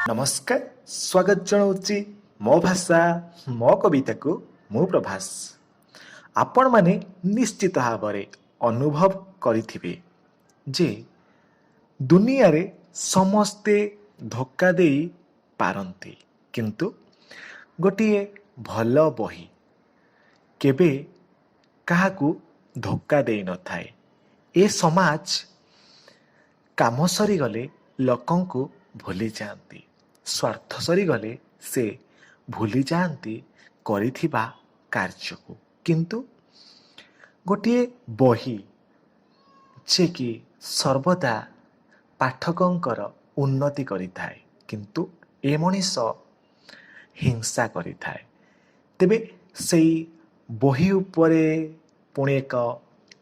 ନମସ୍କାର, ସ୍ୱାଗତ ଜଣାଉଛି ମୋ ଭାଷା ମୋ କବିତାକୁ। ମୁଁ ପ୍ରଭାସ। ଆପଣମାନେ ନିଶ୍ଚିତ ଭାବରେ ଅନୁଭବ କରିଥିବେ ଯେ ଦୁନିଆରେ ସମସ୍ତେ ଧୋକା ଦେଇ ପାରନ୍ତି, କିନ୍ତୁ ଗୋଟିଏ ଭଲ ବହି କେବେ କାହାକୁ ଧୋକା ଦେଇନଥାଏ। ଏ ସମାଜ କାମ ସରିଗଲେ ଲୋକଙ୍କୁ ଭୁଲି ଯାଆନ୍ତି, ସ୍ୱାର୍ଥ ସରିଗଲେ ସେ ଭୁଲି ଯାଆନ୍ତି କରିଥିବା କାର୍ଯ୍ୟକୁ, କିନ୍ତୁ ଗୋଟିଏ ବହି ଯିଏକି ସର୍ବଦା ପାଠକଙ୍କର ଉନ୍ନତି କରିଥାଏ, କିନ୍ତୁ ଏ ମଣିଷ ହିଂସା କରିଥାଏ। ତେବେ ସେଇ ବହି ଉପରେ ପୁଣି ଏକ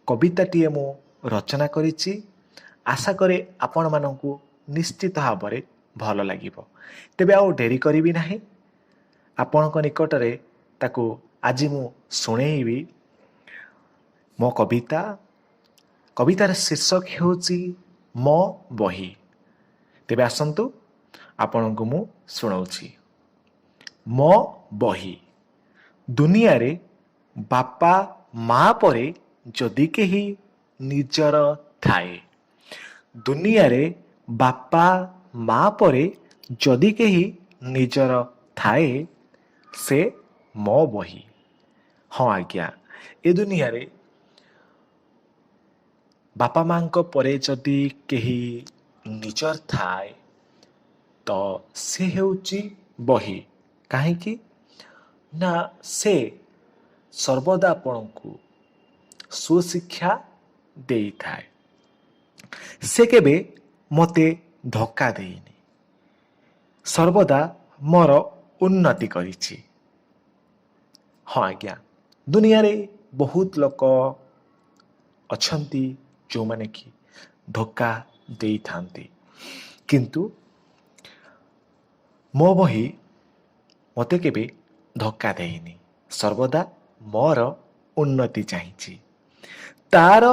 କବିତାଟିଏ ମୁଁ ରଚନା କରିଛି। ଆଶା କରେ ଆପଣମାନଙ୍କୁ ନିଶ୍ଚିତ ଭାବରେ ଭଲ ଲାଗିବ। ତେବେ ଆଉ ଡେରି କରିବି ନାହିଁ, ଆପଣଙ୍କ ନିକଟରେ ତାକୁ ଆଜି ମୁଁ ଶୁଣେଇବି। ମୋ କବିତା, କବିତାର ଶୀର୍ଷକ ହେଉଛି ମୋ ବହି। ତେବେ ଆସନ୍ତୁ, ଆପଣଙ୍କୁ ମୁଁ ଶୁଣାଉଛି। ମୋ ବହି। ଦୁନିଆରେ ବାପା ମା ପରେ ଯଦି କେହି ନିଜର ଥାଏ, ଦୁନିଆରେ ବାପା ମା ପରେ ଯଦି କେହି ନିଜର ଥାଏ, ସେ ମୋ ବହି। ହଁ ଆଜ୍ଞା, ଏ ଦୁନିଆରେ ବାପା ମାଙ୍କ ପରେ ଯଦି କେହି ନିଜର ଥାଏ, ତ ସେ ହେଉଛି ବହି। କାହିଁକି ନା ସେ ସର୍ବଦା ଆପଣଙ୍କୁ ସୁଶିକ୍ଷା ଦେଇଥାଏ। ସେ କେବେ ମୋତେ ଧୋକା ଦେଇନି, ସର୍ବଦା ମୋର ଉନ୍ନତି କରିଛି। ହଁ ଆଜ୍ଞା, ଦୁନିଆରେ ବହୁତ ଲୋକ ଅଛନ୍ତି ଯେଉଁମାନେ କି ଧୋକା ଦେଇଥାନ୍ତି, କିନ୍ତୁ ମୋ ବହି ମୋତେ କେବେ ଧୋକା ଦେଇନି, ସର୍ବଦା ମୋର ଉନ୍ନତି ଚାହିଁଛି। ତାର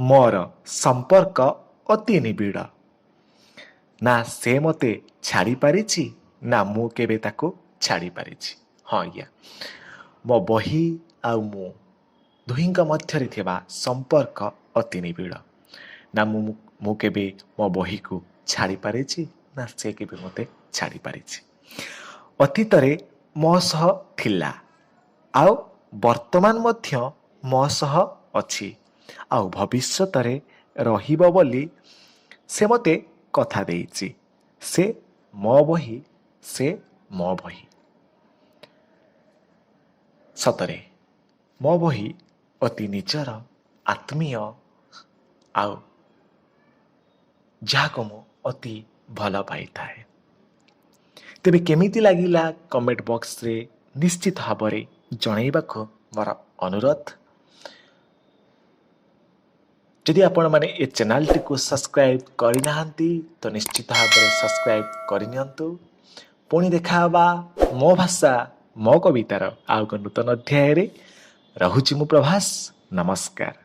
ମୋର ସମ୍ପର୍କ ଅତି ନିବିଡ଼। ନା ସେ ମୋତେ ଛାଡ଼ି ପାରିଛି, ନା ମୁଁ କେବେ ତାକୁ ଛାଡ଼ି ପାରିଛି। ହଁ ଆଜ୍ଞା, ମୋ ବହି ଆଉ ମୁଁ ଦୁହିଁଙ୍କ ମଧ୍ୟରେ ଥିବା ସମ୍ପର୍କ ଅତି ନିବିଡ଼। ନା ମୁଁ କେବେ ମୋ ବହିକୁ ଛାଡ଼ି ପାରିଛି, ନା ସେ କେବେ ମୋତେ ଛାଡ଼ି ପାରିଛି। ଅତୀତରେ ମୋ ସହ ଥିଲା, ଆଉ ବର୍ତ୍ତମାନ ମଧ୍ୟ ମୋ ସହ ଅଛି, ଆଉ ଭବିଷ୍ୟତରେ ରହିବ ବୋଲି ସେ ମୋତେ କଥା ଦେଇଛି। ସେ ମୋ ବହି, ସେ ମୋ ବହି। ସତରେ ମୋ ବହି ଅତି ନିଜର, ଆତ୍ମୀୟ, ଆଉ ଯାହାକୁ ମୁଁ ଅତି ଭଲ ପାଇଥାଏ। ତେବେ କେମିତି ଲାଗିଲା, କମେଣ୍ଟ ବକ୍ସରେ ନିଶ୍ଚିତ ଭାବରେ ଜଣାଇବାକୁ ମୋର ଅନୁରୋଧ। ଯଦି ଆପଣମାନେ ଏ ଚ୍ୟାନେଲଟିକୁ ସବସ୍କ୍ରାଇବ୍ କରିନାହାନ୍ତି, ତ ନିଶ୍ଚିତ ଭାବରେ ସବସ୍କ୍ରାଇବ୍ କରିନିଅନ୍ତୁ। ପୁଣି ଦେଖା ହେବା ମୋ ଭାଷା ମୋ କବିତାର ଆଉ ଏକ ନୂତନ ଅଧ୍ୟାୟରେ। ରହୁଛି ମୁଁ ପ୍ରଭାସ, ନମସ୍କାର।